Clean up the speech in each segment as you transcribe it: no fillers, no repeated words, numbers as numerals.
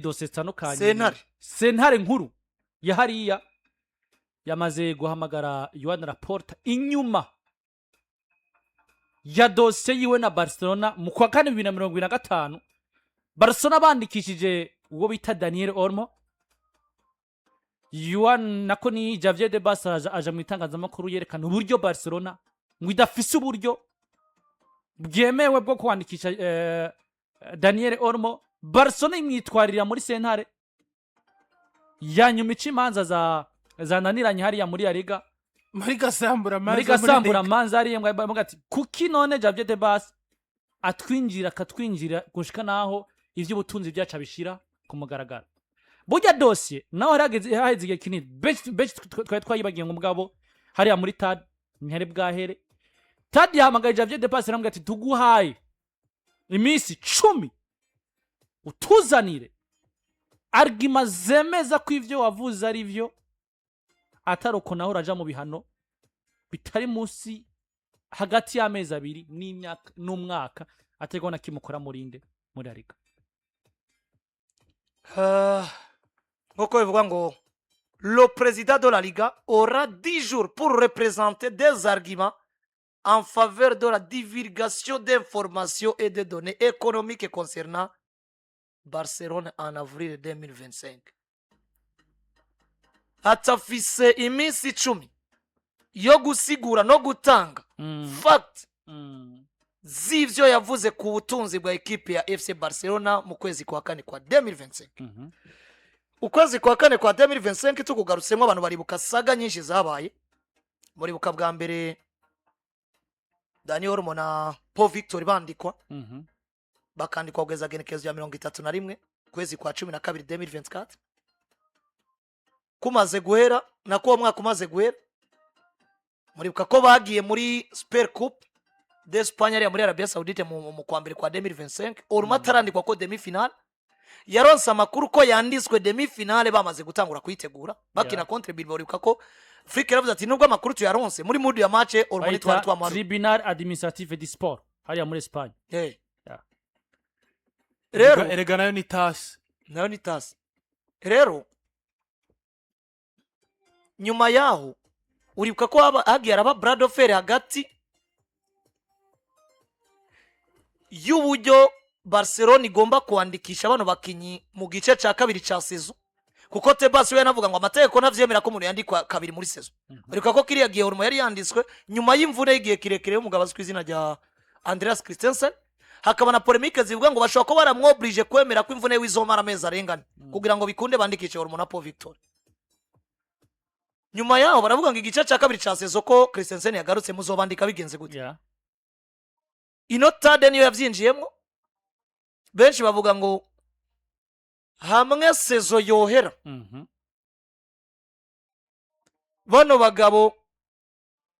Dosiye zitandukanye. Sentare. Sentare nkuru ya hariya yamaze guhamagara Joan Laporta inyuma ya dosiye yiwe na Barcelona mu kwa kane 2025. Barcelona bandikishije uwo bita Daniel Olmo. Joan, nako ni Javier Tebas, aja mu itangazamakuru yerekana uburyo Barcelona ngo idafise uburyo bwemewe bwo kwandikisha Daniel Olmo. Barcelona imwitwarira muri sentare ya nyuma ica imanza za zananiranye hariya muri La Liga. Muri gasambura. Muri gasambura manza hariya ngo bavuga ati: "Kuki none Javier Tebas atwinjira, akatwinjira gushika naho ivy'ubutunzi byacu abishira ku mugaragaro?" Burya dosiye naho harageze, haheze igihe kinini, benshi benshi twari twayibagiye, ngo mugabo hariya muri TAD ntihari bwahere. TAD yahamagaye Javier Tebas, aramubwira ati: "Tuguhaye iminsi 10 utuzanire arguments zemeza ko ivyo wavuze ari vyo, atari uko naho uraja mu bihano bitari munsi hagati y'amezi 2 n'imyaka n'umwaka ategwa na kimukora murinde muri La Liga." Ah, nk'uko bivuga ngo le président de la Liga aura 10 jours pour représenter des arguments en faveur de la divulgation d'informations et de données économiques concernant Barcelone en avril 2025. Atafise iminsi 10 yo gusigura no gutanga fact z'ivyo yavuze ku butunzi bwa ekipe ya FC Barcelona mu kwezi kwa kane kwa 2025. Ukwezi kwa kane kwa 2025 tukugarutsemo, abantu baribuka saga nyinshi zabaye. Muribuka bwa mbere Daniel Olmo na Paul Victor bandikwa, bakandikwa kugeza genekerezo ya 31 kwezi kwa 12 2024. Kumaze guhera, nako uwo mwaka umaze guhera, muribuka ko bagiye muri Super Coupe d'Espagne ariya muri Arabia Saoudite mu kwa mbere kwa 2025. Olmo atarandikwa ko demi finale, yaronse amakuru ko yanditswe demi finale bamaze gutangura kuyitegura, bakina contre Bilbao. Uribuka ko Flick yaravuze ati: "Nubwo amakuru tuyaronse muri mood ya match, Olmo ntitwari Bayita twamuharuye." Tribunal Administratif du Sport hariya muri Espagne. Rero Erega nayo ni TAS. Nayo ni TAS. Rero nyuma yaho uribuka ko hagiye haraba bras de fer hagati y'uburyo Barcelona igomba kwandikisha bano bakinyi mu gice cya kabiri cya saison, kuko Tebas we yanavuga ngo amategeko ntavyemera ko umuntu yandikwa kabiri muri saison. Uribuka ko kiriya gihe Olmo yari yanditswe nyuma y'imvune y'igihe kirekire y'umugabo azwi ku izina rya Andreas Christensen, hakaba na polémique zivuga ngo bashobora kuba baramwoburije kwemera ko imvune w'izomara amezi arengane kugira ngo bikunde bandikishe Olmo na Paul Victor. Nyuma yaho baravuga ngo igice cya kabiri cya saison ko Christensen yagarutse, muzobandika bigenze gute? Ino TAD niyo yabyinjiyemo. Benshi bavuga ngo hamwe saison yohera bano bagabo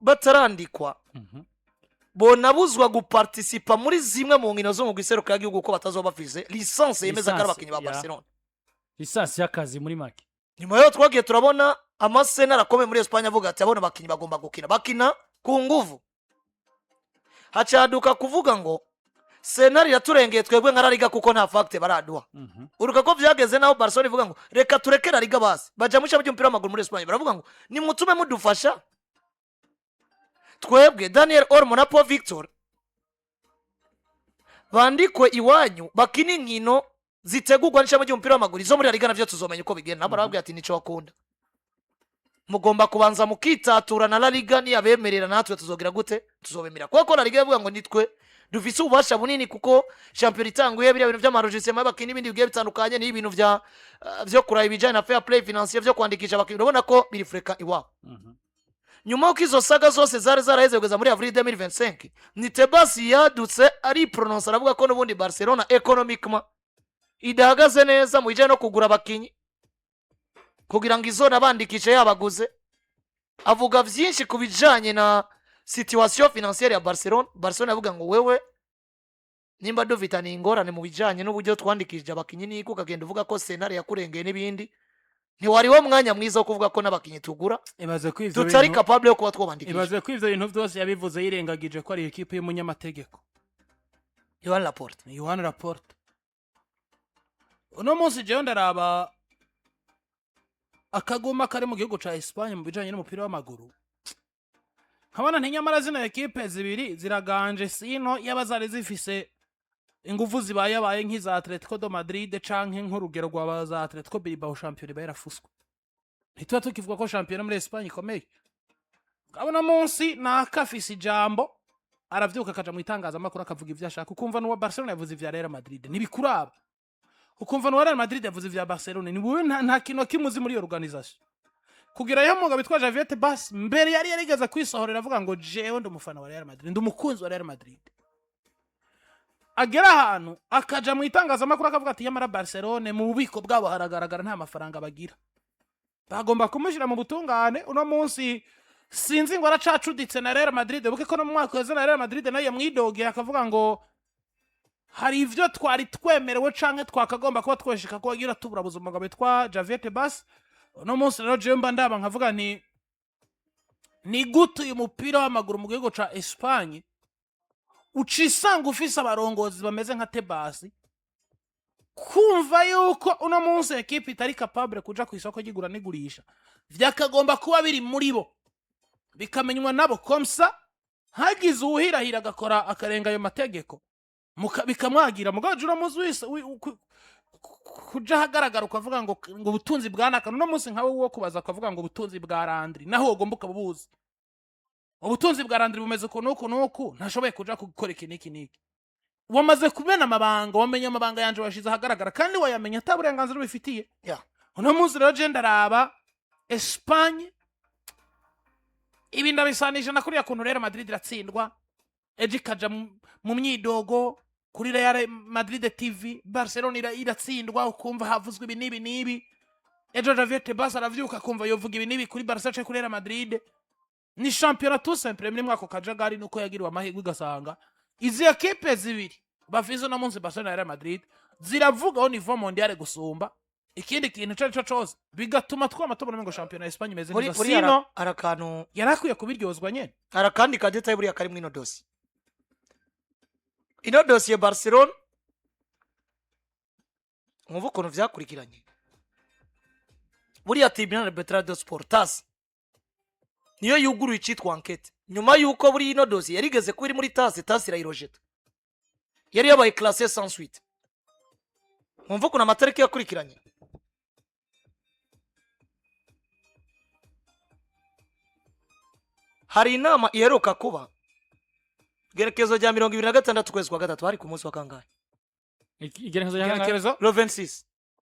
batarandikwa, bonabuzwa guparticipa muri zimwe mu nkino zo mu gihugu, ko batazoba bafise licence yemeza ko ari Licence, abakinnyi ba Barcelona. Licence y'akazi muri make. Nyuma yaho twagiye turabona amasenari akomeye muri Esipanye avuga ati: "Abona abakinnyi bagomba gukina, bakina ku nguvu." Hacaduka kuvuga ngo senari iraturengeye twebwe nka La Liga kuko nta fact baraduha. Uruka ko byageze naho Barcelona ivuga ngo reka tureke La Liga basi. Baja mu ishami ry'umupira w'amaguru muri Esipanye, baravuga ngo nimutume mudufasha twebwe, Daniel Olmo na Paul Victor bandikwe iwanyu, bakina inkino zitegurwa n'ishami ry'umupira w'amaguru. Izo muri La Liga navyo tuzomenya uko bigenda. Nabo barababwira ati: "Nico bakunda, mugomba kubanza mukitatura na La Liga, niyabemerera natwe tuzogira gute? Tuzobemera." Kuko La Liga yavuga ngo nitwe dufise ububasha bunini, kuko shampiyona itanguye, biriya bintu by'amarojisema y'abakinnyi n'ibindi bigiye bitandukanye, n'ibintu vya vyo kuraba ibijanye na fair play financier, vyo kwandikisha abakinnyi, urabona ko biri fréquent iwabo. Nyuma y'uko izo saga zose zari zaraheze kugeza muri avril 2025, ni Tebas yadutse ari prononce, aravuga ko n'ubundi Barcelona économiquement idahagaze neza mu bijyanye no kugura abakinnyi kugira ngo izona bandikishe yabaguze. Avuga byinshi ku bijyanye na situation financière ya Barcelona. Barcelona avuga ngo: "Wewe nimba dufitaniye ingorane mu bijyanye n'uburyo twandikishije abakinnyi, niko ukagenda uvuga ko senare yakurengeye n'ibindi, ntiwari wo mwanya mwiza wo kuvuga ko n'abakinnyi tugura Ibaze ko ivyo tutari bintu capable yo kuba twobandikisha." Ibaze ko ivyo bintu vyose yabivuze yirengagije ko ari ekipe y'umunyamategeko. Joan Laporta. Joan Laporta. Uno munsi jewe ndaraba akaguma kari mu gihugu ca Espagne mu bijanye n'umupira w'amaguru, nkabona ntinyamara zino ekipe zibiri ziraganje, sino yaba zari zifise inguvu zibayabaye nk'iza Atletico de Madrid canke nk'urugero rwa za Atletico Bilbao, shampiyona iba yarafuswe, ntituba tukivuga ko shampiyona muri Espagne ikomeye. Uno munsi naka afise ijambo, aravyuka akaja mu itangazamakuru akavuga ivyo ashaka, ukumva n'uwa Barcelona yavuze ivya Real Madrid, ntibikuraba, ukumva n'uwa Real Madrid yavuze ivya Barcelona, ni wowe nta kintu kimuzi muri iyo organisation. Kugira yo mugabo witwa Javier Tebas mbere yari yarigeze kwisohorera avuga ngo jewe ndi umufana wa Real Madrid, ndi umukunzi wa Real Madrid, agera ahantu akaja mu itangazamakuru akavuga ati yamara Barcelone mu bubiko bwabo haragaragara nta mafaranga bagira, bagomba kumushyira mu butungane. Uno munsi sinzi ngo aracacuditse na Real Madrid, buke ko no mu mwaka uheze na Real Madrid nayo yamwidogeye akavuga ngo hari ivyo twari twemerewe canke twakagomba kuba twesheka ko wagira tuburabuza umugabo witwa Javier Tebas. Uno munsi rero jewe mba ndaba nkavuga nti ni gute uyu mupira w'amaguru mu gihugu ca Espagne ucisanga ufise abarongozi bameze nka Tebas, kumva yuko uno munsi ekipe itari capable kuja ku isoko ry'igura n'igurisha, vyakagomba kuba biri muri bo bikamenywa nabo, comme ça hagize uwuhirahira agakora akarenga ayo mategeko bikamwagira. Mugabo uno munsi wese kuja ahagaragara ukavuga ngo ubutunzi bwa naka, uno munsi nkawe wo kubaza ukavuga ngo ubutunzi bwa Landry, naho wogomba ukaba ubuzi ubutunzi bwa Landry bumeze uku n'uku n'uku, ntashoboye kuja gukora iki n'iki n'iki, wamaze kumena amabanga, wamenye amabanga yanje, wayashize ahagaragara kandi wayamenya ata burenganzira ubifitiye. Uno munsi rero je ndaraba Espagne, ibi ndabisanisha na kuriya kuntu Real Madrid iratsindwa ejo ikaja mu myidogo kuri Real Madrid TV, Barcelona iratsindwa ukumva havuzwe ibi n'ibi n'ibi, ejo Javier Tebas aravyuka akumva yovuga ibi n'ibi kuri Barca canke kuri Real Madrid. Ni shampiyona tout simple muri mwako kajagari, nuko yagiriwe amahirwe ugasanga izi ekipe zibiri bafise uno munsi, Barcelona na Real Madrid, ziravuga au niveau mondial gusumba ikindi kintu ico arico cose, bigatuma twama tubona ngo shampiyona ya Espagne imeze muri neza. muri Sino hari akantu yari akwiye kubiryozwa nyene. Hari akandi ka détail buriya kari muri ino dosiye, ino dosiye Barcelona. Mwumva ukuntu vyakurikiranye. Buriya tribunal arbitral de sport, TAS, niyo yuguruye icitwa enquête nyuma y'uko buri ino dosiye yarigeze kuba iri muri TAS, TAS irayirojeta, yari yabaye classé sans suite. Mwumva ukuntu amatariki yakurikiranye. Hari inama iheruka kuba gerekezo rya 26 ukwezi kwa gatatu, hari ku munsi wa kangahe? Igerekezo rya kangahe? Igenekerezo Le 26.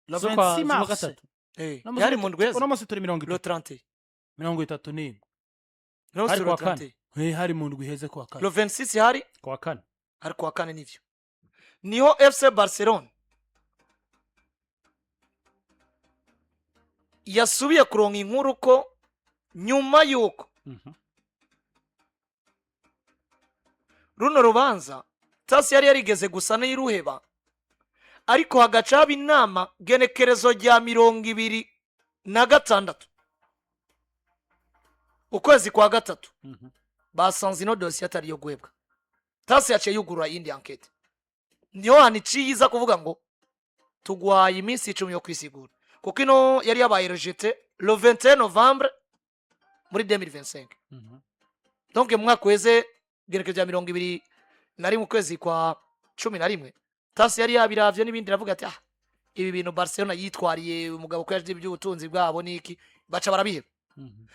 Le Z'ukwa 26 mars. gatatu. Uno munsi Yari mu ndwi uno munsi turi mirongo le itatu 30. 31. No, Hari le kuwa kane. 30. Hari mu ndwi iheze kuwa kane. Le 26 hari Kuwa kane. Hari kuwa kane, nivyo. Niho FC Barcelona yasubiye kuronka inkuru ko nyuma y'uko runo rubanza TAS yari yarigeze gusa n'iruheba, ariko hagaca haba inama genekerezo rya 26 ukwezi kwa gatatu, basanze ino dosiye atari iyo guhebwa. TAS yaciye yugurura iyindi enquête, niho hantu iciye iza kuvuga ngo tuguhaye iminsi 10 yo kwisigura, kuko ino yari yabaye rejeté le 21 novembre muri 2025. Donc mu mwaka uheze gerekezo rya 21 ukwezi kwa 11, TAS yari yabiravye n'ibindi, iravuga ati ah, ibi bintu Barcelona yitwariye umugabo ko yaje iby'ubutunzi bwabo niki, baca barabiheba.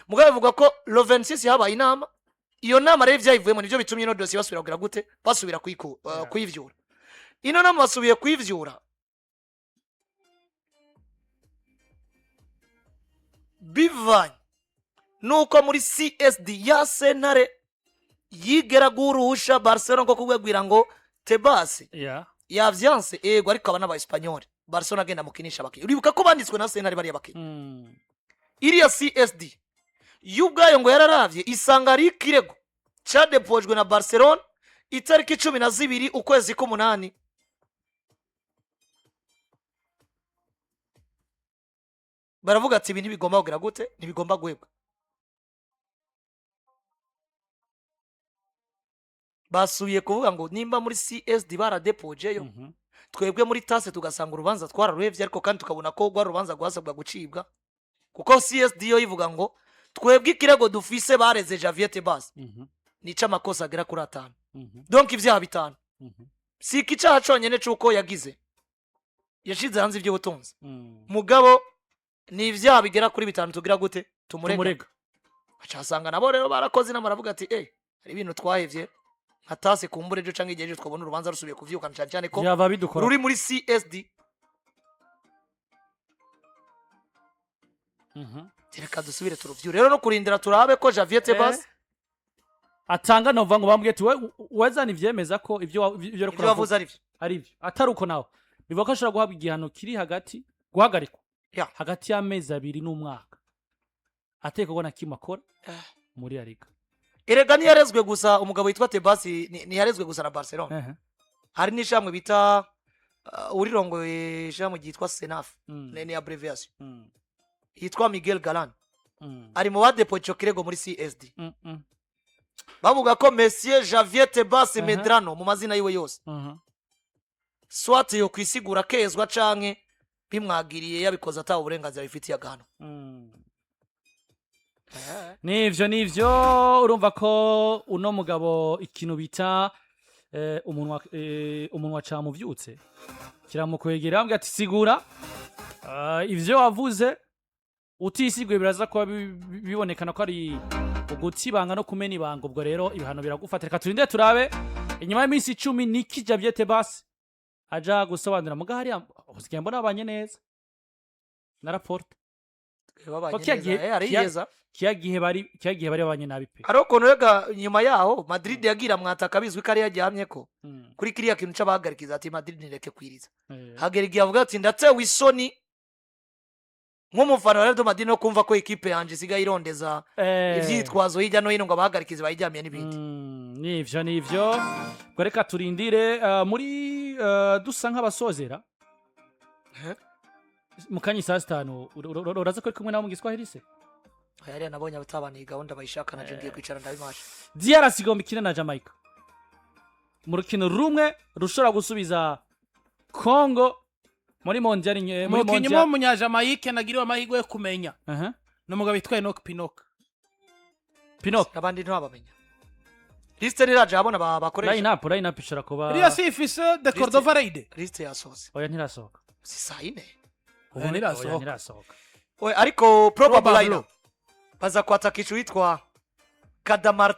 Mugabo bivuga ko le 26 habaye inama. Iyo nama rero ivyayivuyemo nivyo bitumye ino dosiye basubira kugira gute, basubira kuyivyura. Ino nama basubiye kuyivyura bivanye nuko muri CSD ya sentare yigera guha uruhusha Barcelona ngo kubwira ngo Tebas yavyanse, ego, ariko aba n'aba Espanyol Barcelona agenda mukinisha abakinyi, uribuka ko banditswe na sentare bariya bakinyi. Iriya CSD yo ubwayo ngo yararavye isanga ari ikirego cadepojwe na Barcelona itariki 12 ukwezi k'umunani, baravuga ati ibi ntibigomba kugira gute, ntibigomba guhebwa. Basubiye kuvuga ngo nimba muri CSD baradepojeyo. Twebwe muri TAS tugasanga urubanza twararuhevye, ariko kandi tukabona ko rwari urubanza rwasabwa gucibwa, kuko CSD yo ivuga ngo twebwe ikirego dufise bareze Javier Tebas nica amakosa agera kuri atanu, donc ivyaha bitanu. Si iki caha conyene c'uko yagize yashize hanze ivy'ubutunzi, mugabo ni ivyaha bigera kuri bitanu. Tugira gute? Tumurega. Tumurega. Acasanga nabo rero barakoze inama, baravuga ati: "Hari ibintu twahevye nka TAS, kumbura ejo canke igihe ejo twabona urubanza rusubiye kuvyukana, cane cane ko Vyava bidukora. ruri muri CSD." Reka dusubire turuvyure rero no kurindira turabe ko Javier Tebas Atanga nova ngo bambwiye ati: "Wezana ivyemeza ko ivyo uriko ivyo bavuze uravuga ari vyo." Ari byo. Atari uko nawe bivuga ko ashobora guhabwa igihano kiri hagati, guhagarikwa hagati y'amezi 2 n'umwaka, atekorwa na kimwe akora muri La Liga. Erega ntiyarezwe gusa umugabo witwa Tebas, ntiyarezwe gusa na Barcelona. Hari n'ishamwe bita urirongoye ishami ryitwa Senaf, ni abbreviation, yitwa Miguel Galan, ari mu badepo ico kirego muri CSD. Bavuga ko Monsieur Javier Tebas Medrano mu mazina yiwe yose, soit yo kwisigura kezwa canke bimwagiriye yabikoze atawe uburenganzira bifitiye agahano. Nivyo, urumva ko uno mugabo ikintu bita umunwa camuvyutse kiramukwegera, ambwira ati: "Sigura ivyo wavuze, utisiguye biraza kuba bibonekana ko ari uguta ibanga no kumena ibanga." Ubwo rero ibihano biragufata. Reka turinde turabe inyuma y'iminsi 10 niki Javier Tebas aja gusobanura. Muga hariya usigaye mbona babanye neza na Laporta. Babanye Ko kiya neza, ariyeza. Kiya gihe bari babanye nabi pe. Hariho ukuntu rega nyuma yaho Madrid yagira mwataka bizwi ko ari yagihamye ko kuri kiriya kintu c'abahagarikiza, ati: "Madrid nireke kwiriza." Hagera igihe avuga ati: "Ndatewe isoni nk'umufana wa Real Madrid no kumva ko ikipe yanje isigaye irondeza ivyitwazo hirya no hino ngo abahagarikizi bayiryamiye n'ibindi." Nivyo, ubwo reka turindire muri dusa nk'abasozera. Mu kanya saa 5 uraza ko uri kumwe nabo mu Giswahili se? Hariya nabonye abatabana iyi gahunda bayishaka, naje ngiye kwicara ndabimasha. DRC igomba ikine na Jamaica mu rukino rumwe rushobora gusubiza Congo muri mondial muri Umukinnyi umwe mondial. w'Umunyajamayike nagiriwe amahirwe yo kumenya ni umugabo witwa Enoch Pinnock. Pinnock. Abandi ntibabamenya, liste ntiraje abona bakoresha. Line up ishobora kuba Iriya si ifise de Cordova Reide? Liste yasohotse. Oya, ntirasohoka. Si saa 4? Ubu Oya, ntirasohoka. Oya, ntirasohoka. Oya, ariko probable Probable. line baza kwatakisha uwitwa Kadamartin.